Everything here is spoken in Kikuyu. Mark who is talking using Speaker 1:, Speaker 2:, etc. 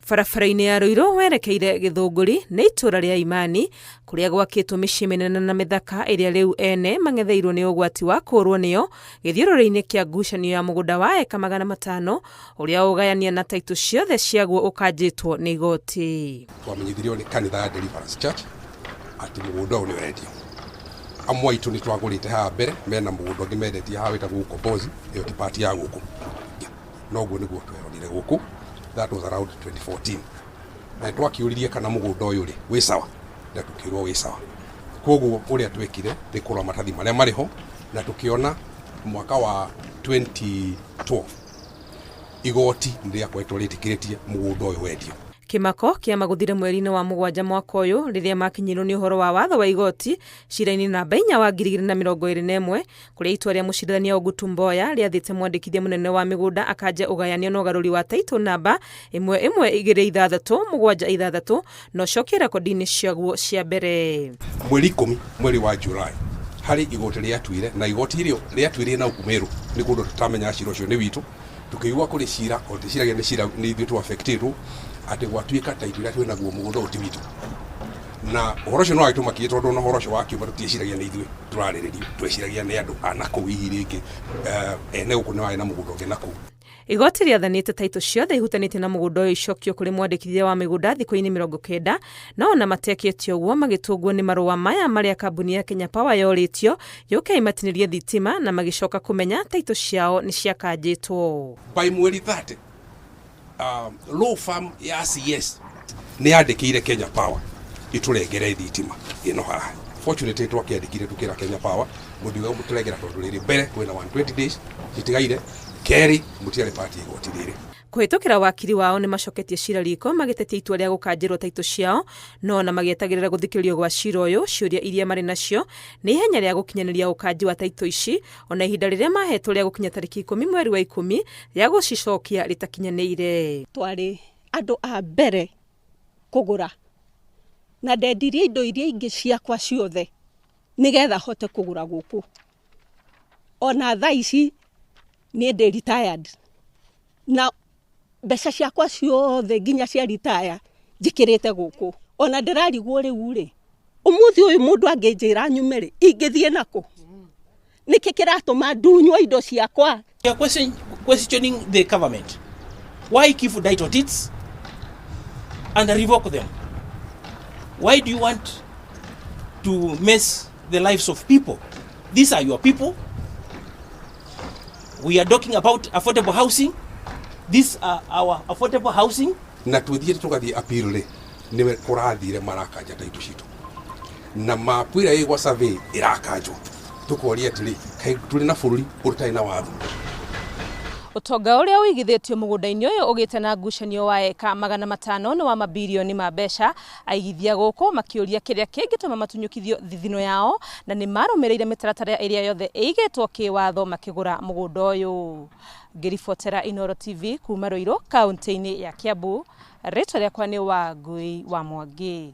Speaker 1: Barabara-inĩ ya Ruiru werekeire Gĩthũngũri nĩ itũũra rĩa Imani kũrĩa gwakĩtwo mĩciĩ mĩnene na mĩthaka ĩrĩa rĩu ene mang'etheirwo nĩ ũgwati wa kũũrwo nĩyo gĩthiũrũrĩ-inĩ kĩa ngucanio ya mũgũnda wa eka 500 ũrĩa ũgayania na taitũ ciothe ciaguo ũkanjĩtwo nĩ igoti.
Speaker 2: Twamenyithirio nĩ kanitha ya Deliverance Church atĩ mũgũnda ũyũ nĩ ũrendio. Amwe aitũ nĩ twagũrĩte haha mbere mena mũgũnda ũngĩ mendetie haha wĩtagwo Ukombozi, ĩyo ti part ya gũkũ. Noguo nĩguo tweronire gũkũ, that was around 2014. Na nĩtwakĩũririe kana mũgũnda ũyũ rĩ wĩ sawa, na tũkĩrwo wĩ sawa. Koguo ũrĩa twekire nĩ kũrora maratathi marĩa marĩ ho, na tũkĩona mwaka wa 2012 igoti nĩ rĩakoretwo rĩtĩkĩrĩtie mũgũnda ũyũ wendio.
Speaker 1: Kĩmako kĩa magũthire mweri-inĩ wa 7 mwaka ũyũ rĩrĩa makinyĩirwo nĩ ũhoro wa watho wa igoti cira-inĩ namba 4 wa 2021 kũrĩa itua rĩa mũcirithania Ogutu Mboya rĩathĩte mwandĩkithia mũnene wa mĩgũnda akanje ũgayanio na ũgarũri wa taitũ namba 1126766 na ũcokie rekondi-inĩ ciaguo cia mbere.
Speaker 2: Mweri 10 mweri wa July harĩ igoti rĩatuire, na igoti rĩo rĩatuire na Meru nĩ kũndũ tũtamenya cira ũcio nĩ witũ, tũkĩigua kũrĩ cira o tũciragia nĩ cira nĩ ithuĩ tũ affectĩtwo atĩ gwatuĩka taitũ ĩrĩa twĩ naguo mũgũnda ũyũ ti witũ, na ũhoro ũcio no wagĩtũmakirie tondũ ona ũhoro ũcio wakiuma tũtieciragia nĩ ithuĩ tũrarĩrĩrio, tweciragia nĩ andũ a nakũu hihi rĩngĩ ene gũkũ nĩ warĩ na mũgũnda ũngĩ nakũu.
Speaker 1: Igoti rĩathanĩte taitũ ciothe ihutanĩtie na mũgũnda ũyũ icokio kũrĩ mwandĩkithia wa mĩgũnda thikũ-inĩ 90, no ona matekĩte ũguo magĩtũngwo nĩ marũa maya marĩa kambuni ya Kenya Power yorĩtio yũke ĩmatinĩrie thitima na magĩcoka kũmenya taitũ ciao nĩ ciakanjĩtwo.
Speaker 2: By mweri 30 law firm ya CS nĩ yandĩkĩire Kenya Power itũrengere thitima ĩno haha. Fortunately twakĩandĩkire tũkĩra Kenya Power mũndiuga mũtũrengera tondũ rĩrĩ mbere kwĩna 120 days citigaire, kerĩ mũtiarĩ part ya igoti rĩrĩ.
Speaker 1: Kũhĩtũkĩra wakiri wao nĩ macoketie cira riko magĩtetia itua rĩa gũkanjĩrwo taitũ ciao, no ona magĩetagĩrĩra gũthikĩrĩrio gwa cira ũyũ ciũria iria marĩ nacio nĩ ihenya rĩa gũkinyanĩria ũkanji wa taitũ ici ona ihinda rĩrĩa mahetwo rĩa gũkinya tarĩki 10 mweri wa 10 rĩa gũcicokia rĩtakinyanĩire.
Speaker 3: Twarĩ andũ a mbere kũgũra na ndendirie indo iria ingĩ ciakwa ciothe nĩgetha hote kũgũra gũkũ. Ona thaa ici niĩ ndĩ retired na mbeca ciakwa ciothe nginya cia retire njĩkĩrĩte gũkũ. Ona ndĩrarigwo rĩu rĩ, ũmũthĩ ũyũ mũndũ angĩnjĩra nyume rĩ, ingĩthiĩ nakũ? Nĩkĩ kĩratũma ndunywo indo ciakwa?
Speaker 4: We are questioning the government. Why give title deeds and revoke them? Why do you want to mess the lives of people? These are your people. We are talking about affordable housing. These are our affordable housing.
Speaker 2: Na twĩthiĩte tũgathiĩ appeal rĩ, nĩwe kũrathire marakanja taitũ citũ na mapu ĩrĩa ĩ gwa survey ĩrakanjwo, tũkoria atĩrĩ, kaĩ tũrĩ na bũrũri ũtarĩ na watho?
Speaker 1: Ũtonga ũrĩa ũigithĩtio mũgũnda-inĩ ũyũ ũgĩte na ngucanio wa eka 500 nĩ wa mabirioni ma mbeca. Aigithia gũkũ makĩũria kĩrĩa kĩngĩtũma matunyũkithio thithino yao na nĩ marũmĩrĩire mĩtaratara ĩrĩa yothe ĩigĩtwo kĩwatho makĩgũra mũgũnda ũyũ. Ngĩribotera Inooro TV kuma Ruiru kaunti-inĩ ya Kiambu, rĩtwa rĩakwa nĩ Wangui wa Mwangi.